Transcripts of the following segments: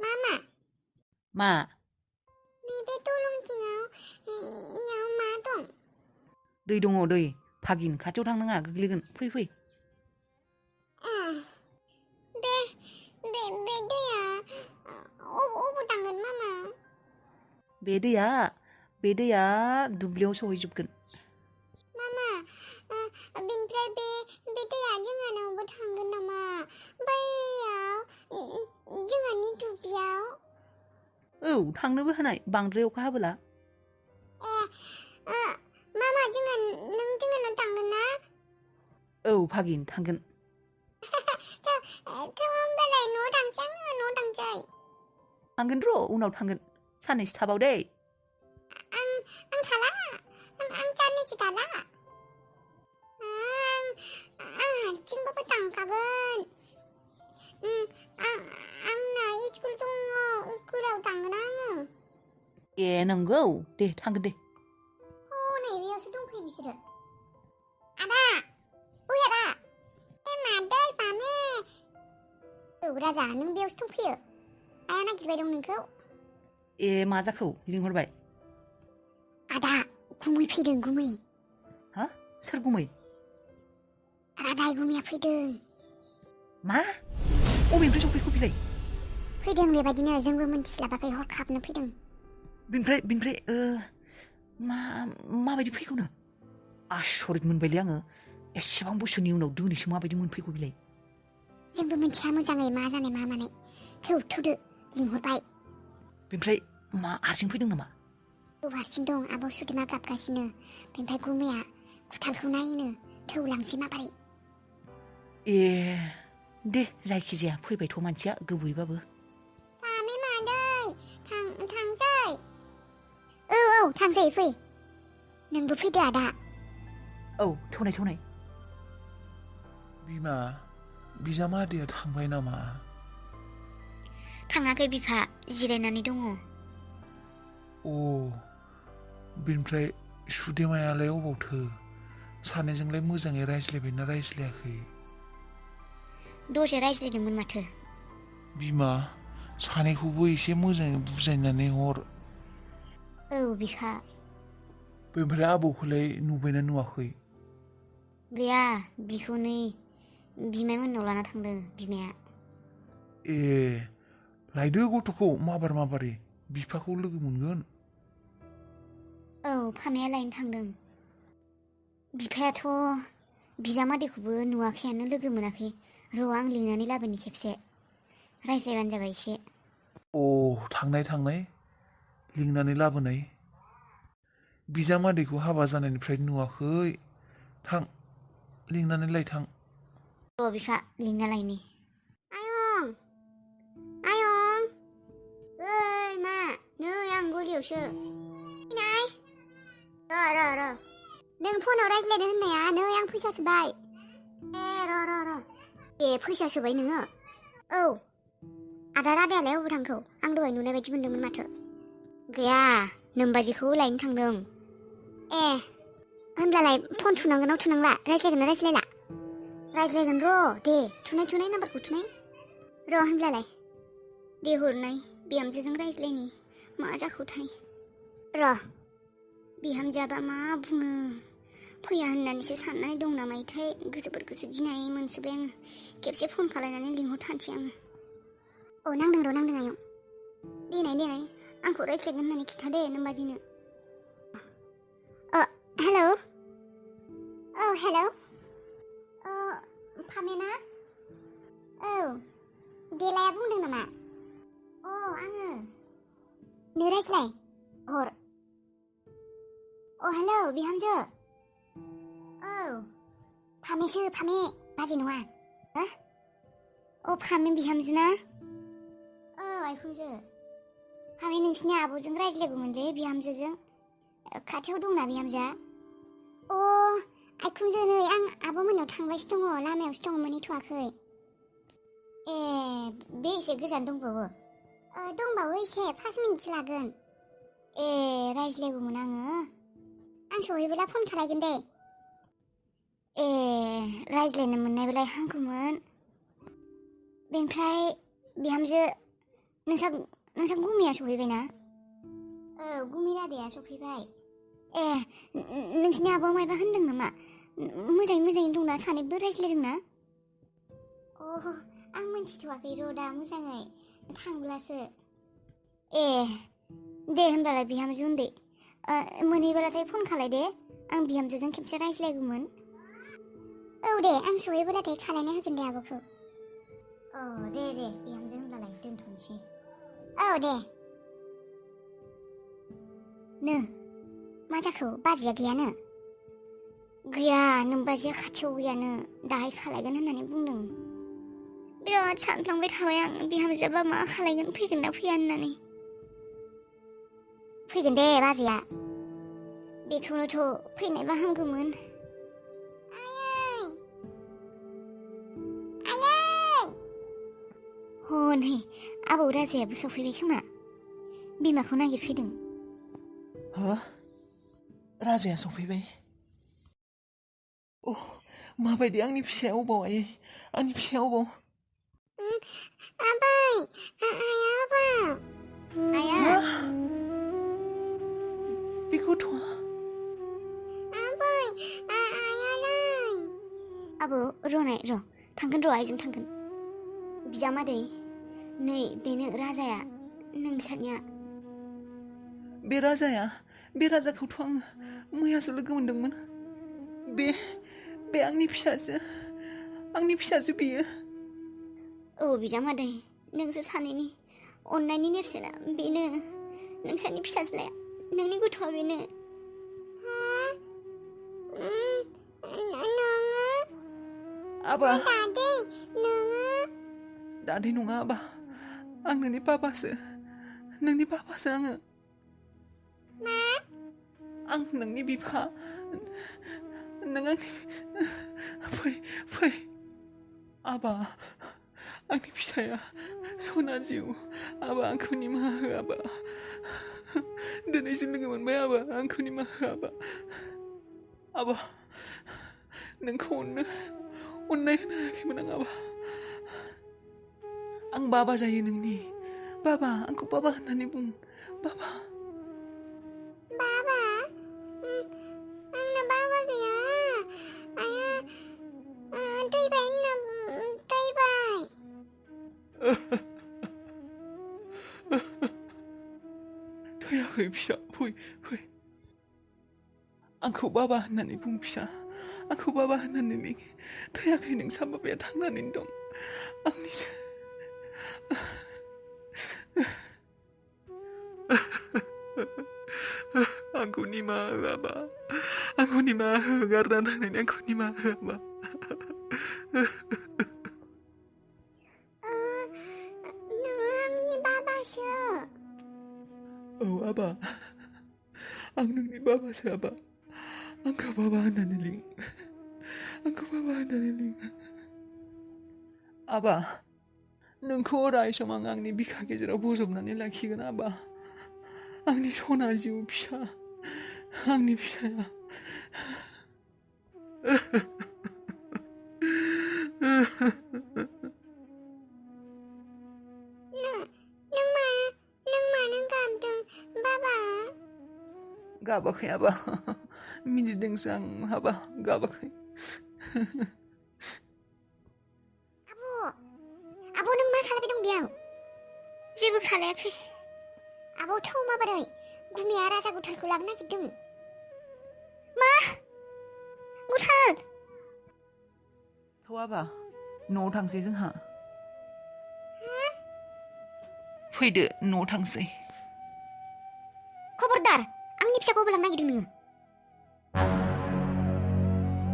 Mama. मा? नैबे दलं जिङाव इयाव मा दं? दै दङ दै। भागिन खाथियाव थांनाङा गोग्लैगोन। फै फै। बे दैया अबाव थांगोन मामा? बे दैया दुब्लियाव सहैजोबगोन। मामा, बेनिफ्राय बे दैया जोंहानावबो थांगोन नामा? बैयाव जोंहानि दुब्लियाव? औ थांनोबो हानाय बांद्राय अखा हाबोला। मामा नों जोंहानाव थांगोन ना? औ भागिन थांगोन। होमबालाय न'आव थांसै आङो न'आव थांसै। थांगोन र' उनाव थांगोन। साननैसो थाबाव दै। आं थाला। आं साननैसो थाला। आं हारसिंबाबो थांखागोन। आंना स्कुल दङ। स्कुलाव थांगोन आङो। ए नंगौ दे थांगोन दे। नै बेयावसो दंफैयो बिसोरो। आदा, ओइ आदा। मादै मामे। औ राजा नों बेयावसो दंफैयो। आया नागिरबाय दं नोंखौ। ए मा जाखौ लिंहरबाय? आदा गुमै फैदों गुमै। हा सोर गुमै? रादाय गुमैया फैदों। मा? अबेनिफ्राय सफैखो बिलाय? फैदों बेबायदिनो जोंबो मिन्थिस्लाबाखै हरखाबनो फैदों। बिनिफ्राय माबायदि फैगौनो? आसरित मोनबायलै आङो। एसेबां बोसोरनि उनाव दिनैसो माबायदि मोनफैगौ बिलाय? जोंबो मिन्थिया मोजाङै मा जानाय मा मानाय। थौदो लिंहरबाय। बिनिफ्राय मा हारसिं फैदों नामा? औ हारसिं दं। आब' सुदेमा गाबगासिनो। बेनिफ्राय गुमैया खुथालखौ नायनो थौ लांसै माबारै। ए दे जायखिजाया फैबायथ' मानसिया गोबोरैबाबो। मादै थांसै। औ थांसै फै। नोंबो फैदो आदा। औ थौनाय। बिमा, बिजामादैया थांबाय नामा? थाङाखै बिफा, जिरायनानै दङ। अ, बिनिफ्राय सुदेमायालाय अबावथो? सानैजोंलाय मोजाङै रायज्लायबायना रायज्लायाखै? दसे रायज्लायदोंमोन माथो। बिमा, सानैखौबो एसे मोजाङै बुजायनानै हर। औ बिफा। बेनिफ्राय आबौखौलाय नुबायना नुवाखै? गैया, बिखौ नै बिमाय मोननाव लाना थांदों बिमाया। ए, लायदो गथ'खौ माबारै बिफाखौ लोगो मोनगोन। औ फामेया लायनो थांदों। बिफायाथ' बिजामादैखौबो नुवाखैयानो लोगो मोनाखै। र' आं लिंनानै लाबोनि खेबसे। रायज्लायबानो जाबाय एसे। अ, थांनाय लिंनानै लाबोनाय। बिजामादैखौ हाबा जानायनिफ्राय नुवाखै। थां, लिंनानै लायथां। र' बिफा लिंना लायनि। आयं ओइ मा नै आं गलियावसो। फैनाय र' नों फनाव रायज्लायदो होननाया नै आं फैसा सोबाय। ए र' ए फैसा सोबाय नोङो? औ। आदा रादायालाय अबाव थांखौ? आं दहाय नुनाय बायदि मोनदोंमोन माथो। गैया, नोमबाजैखौ लायनो थांदों। ए, होनब्लालाय फन थुनांगोन ना थुनांला? रायज्लायगोन ना रायज्लायला? रायज्लायगोन र' दे थुनाय नाम्बारखौ थुनाय। र' होनब्लालाय दे हरनाय बिहामजोजों रायज्लायनि मा जाखोथाय। र' बिहामजोआबा मा बुङो? फैया होननानैसो साननाय दं नामाथाय। गोसोफोरखौसो गिनाय मोनसोबाय आङो। खेबसे फन खालायनानै लिंहरथारसै आङो। औ नांदों आयं। देनाय आंखौ रायज्लायगोन होननानै खिन्थादे नोमबाजैनो। हेलौ। औ हेलौ। फामेना? औ, देलाया बुंदों नामा? अ आङो। नो रायज्लाय हर। अ हेलौ बिहामजो। औ फामे बाजै नङा। हो? अ फामे बिहामजो ना? औ आइखुनजो। फामे नोंसिनि आब'जों रायज्लायगौमोनलै बिहामजोजों। खाथियाव दंना बिहामजोआ? अ आइखुनजो नै आं आब' मोननाव थांगासिनो दङ। लामायावसो दङ मोनहैथ'वाखै। ए, बेसे गोजान दंबावो? दंबावो एसे 5 मिनिटसो लागोन। ए, रायज्लायगौमोन आङो। आं सहैबोला फन खालायगोन दे। ए, रायज्लायनो मोननायबालाय हामगौमोन। बेनिफ्राय बिहामजो नोंसा गुमिया सफैबायना? औ गुमि रादाया सफैबाय। ए नोंसिनि आब'आ मायबा होनदों नामा? मोजाङै दंना सानैबो रायज्लायदोंना? आं मिन्थिथ'वाखै र' दा मोजाङै थांब्लासो। ए दे होनब्लालाय बिहामजो उन्दै मोनहैब्लाथाय फन खालाय दे, आं बिहामजोजों खेबसे रायज्लायगौमोन। औ दे आं सहैब्लाथाय खालायना होगोन दे आब'खौ। औ दे बिहामजो होनब्लालाय दोनथ'नोसै। औ दे। मा जाखो बाजैया गैयानो? गैया नों बाजैया खाथियाव गैयानो, दाहाय खालायगोन होननानै बुंदों। बिराद सानफ्लांबाय थाबाय आं बिहामजोबा मा खालायगोन, फैगोन ना फैया होननानै। फैगोन दे बाजैया, बेखौनोथ' फैनायबा हामगौमोन। हनै आबौ राजायाबो सफैबाय खोमा, बिमाखौ नागिरफैदों। हो? राजाया सफैबाय? माबायदि आंनि फिसाया अबाव आयै? आंनि फिसाया अबाव? आबै आया अबाव? आया बे गथ'आ? आबै आयालाय? आबौ र' थांगोन र' आइजों थांगोन। बिजामादै नै बेनो राजाया नोंसानिया। बे राजाखौथ' आङो मैयासो लोगो मोनदोंमोन। बे आंनि फिसाजो बियो। औ बिजामादै, नोंसोर सानैनि अननायनि नेरसोना बेनो, नोंसानि फिसाज्लाया, नोंनि गथ'आ बेनो। आबा दादै नोङो? दादै नङा आबा, आं नोंनि बाबासो आङो। मा? आं नोंनि बिफा। नों आंनि फै आबा, आंनि फिसाया सना जिउ। आबा आंखौ निमाहा हो आबा, दिनैसो लोगो मोनबाय आबा, आंखौ निमाहा हो आबा। आबा नोंखौ अननाय होनो हायाखैमोन आं आबा। आं बाबा जायो नोंनि बाबा, आंखौ बाबा होननानै बुं बाबा। बाबा? आंना बाबा गैया। आया थैबाय थैबाय। थैयाखै फिसा, फै आंखौ बाबा होननानै बुं फिसा, आंखौ बाबा होननानै लिं। थैयाखै, नोंसा बाबाया थांनानै दं। आंनिसो। आंखौ निमाहा हो आबा, आंखौ निमाहा हो, गारना थांनायनि आंखौ निमाहा हो आबा। नोङो आंनि बाबासो। औ आबा, आं नोंनि बाबासो आबा। आंखौ बाबा होननानै लिं, आंखौ बाबा होननानै लिं। आबा नोंखौ अराय सम आं आंनि बिखा गेजेराव बजबनानै लाखिगोन आबा। आंनि सना जिउ फिसा, आंनि फिसाया। नों मानो गाबदों बाबा? गाबाखै आबा, मिनिदोंसो आं आबा, गाबाखै। आब' नों मा खालामबाय दं बेयाव? जेबो खालायाखै। आब' थौ माबोरै? गुमिया राजा गुथालखौ लाबोनो नागिरदों। मा? गुथाल? थौ आबा, न'आव थांसै जोंहा। फैदो न'आव थांसै। खबरदार, आंनि फिसाखौ अबाव लांनो नागिरदों नोङो?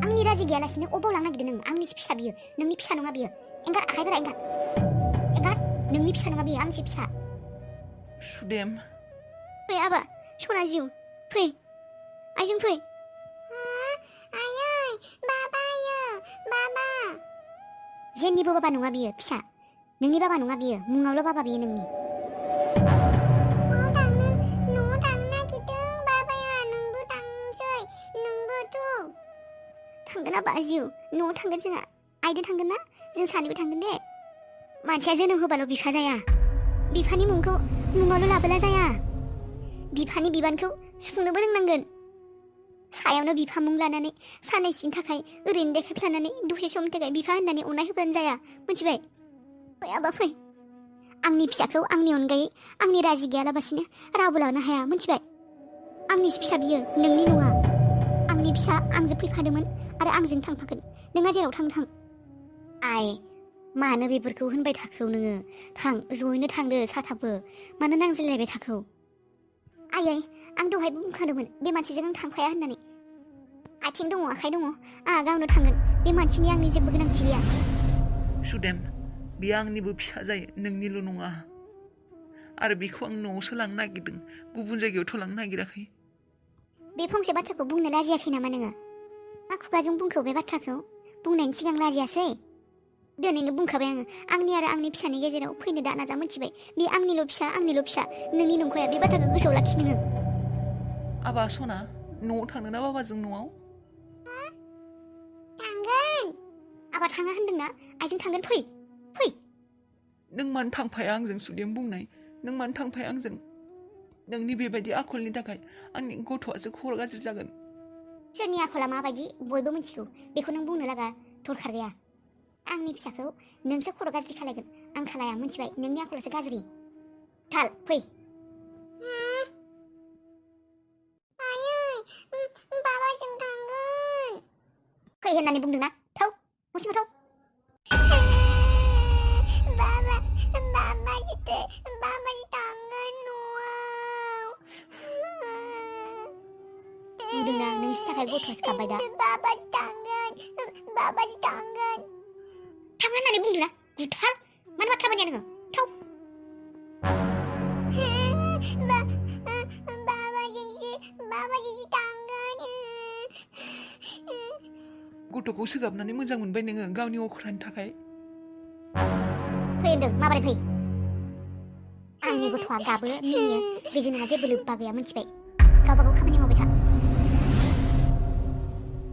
आंनि राजि गैयालासिनो अबाव लांनो नागिरदों नों? आंनिसो फिसा बियो, नोंनि फिसा नङा बियो। एंगार आखाइफोरा एंगार, नोंनि फिसा नङा बियो, आंनिसो फिसा। सुदेम। फै आबा, सना जिउ, फै, आइजों फै। आयै, बाबा। जेनिबो बाबा नङा बियो, फिसा। नोंनि बाबा नङा बियो, मुङावल' बाबा बियो नोंनि। न'आव थांनो नागिरदों बाबाया, नोंबो थांसै, नोंबोथ'। थांगोन आबा जिउ, न'आव थांगोन जोंहा। आइदो थांगोन ना? जों सानैबो थांगोन दे। मानसिया जोनोम होबाल' बिफा जाया, बिफानि मुंखौ मुङावल' लाबोला जाया बिफानि बिबानखौ सुफुंनोबो रोंनांगोन सायावनो बिफा मुं लानानै साननैसोनि थाखाय ओरैनो देखायफ्लानानै दसे समनि थाखाय बिफा होननानै अननाय होबानो जाया मिथिबाय फै आबा फै आंनि फिसाखौ आंनि अनगायै आंनि राजि गैयालाबासिनो रावबो लानो हाया मिथिबाय आंनि फिसा बियो नोंनि नङा आंनि फिसा आंजों फैफादोंमोन आरो आंजों थांफागोन नोंहा जेराव थां आइ मानो बेफोरखौ होनबाय थाखो नोङो थां जयैनो थांदो साथाबो मानो नांज्लायलायबाय थाखो आयै आं दहायबो बुंखादोंमोन बे मानसिजों आं थांफाया होननानै आथिं दङ आखाइ दङ आंहा गावनो थांगोन बे मानसिनि आंनि जेबो गोनांथि गैया सुदेम बियो आंनिबो फिसा जायो नोंनिल' नङा आरो बेखौ आं न'आवसो लांनो नागिरदों गुबुन जायगायावथ' लांनो नागिराखै बे फंसे बाथ्राखौ बुंनो लाजियाखै नामा नोङो मा खुगाजों बुंखो बे बाथ्राखौ बुंनायनि सिगां लाजियासै दिनैनो बुंखाबाय आङो आंनि आरो आंनि फिसानि गेजेराव फैनो दा नाजा मिथिबाय बे आंनिल' फिसा नोंनि नंखाया बे बाथ्राखौ गोसोआव लाखि नोङो आबा सना न'आव थांनो ना बाबाजों न'आव थांगोन आबा थाङा होनदोंना आइजों थांगोन फै नों मानो थांफाया आंजों सुदेम बुंनाय नों मानो थांफाया आंजों नोंनि बेबायदि आखलनि थाखाय आंनि गथ'आसो खर' गाज्रि जागोन सोरनि आखला माबायदि बयबो मिथिगौ बेखौ नों बुंनो लागा दरखार गैया आंनि फिसाखौ नोंसो खर' गाज्रि खालायगोन आं खालाया मिथिबाय नोंनि आखलासो गाज्रि थाल फै बाबाजों थांगोन फै होननानै बुंदोंना थौ मुसिखौ थौ बाबाजों थांगोन न'आव बुंदोंना नोंसि थाखाय गथ'आ सिखाबबाय दा बाबाजों थांगोन थाङा होननानै बुंदोंना गुथाल मानो बाथ्रा मानिया नोङो थौ बाबाजोंसो थांगोन गथ'खौ सोगाबनानै मोजां मोनबाय नोङो गावनि अख्रानि थाखाय फै होनदों माबोरै फै आंनि गथ'आ गाबो मिनियो बेजों नोंहा जेबो लोब्बा गैया मिथिबाय गावबा गाव खामानि मावबाय था